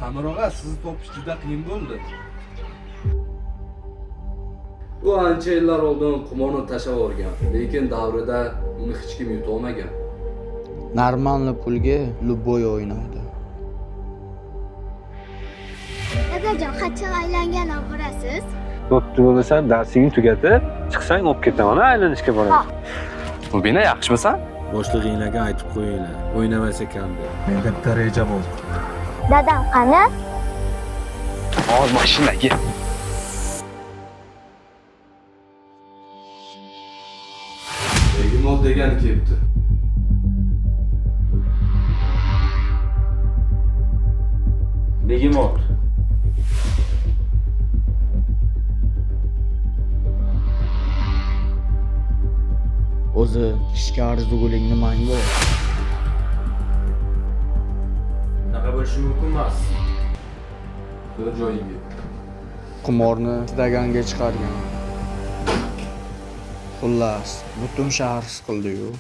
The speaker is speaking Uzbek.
Samir og'a, sizni topish juda qiyin bo'ldi. U ancha yillar oldin qimorni tashlab yuborgan, lekin davrida uni hech kim yutolmagan. Нормально pulga любой o'ynaydi. Dadajon, qachon aylangan olib borasiz? Bo'pti, bo'lmasam darsingni tugatib, chiqsang olib ketaman, aylanishga boraman. Mubina, yaxshimisan? Boshlig'inglarga aytib qo'yinglar, o'ynamas ekan deb. Menda bitta reja bor. Dadam qani? Hozir mashinaga. Begimot degani kelibdi. Begemot. O'zi ishga arzigulik nimang bor? Bunaqa bo'lishi mumkin emas. Tur joyingga. Qimorni istaganga chiqargan. Xullas, butun shahar siqildi-yu.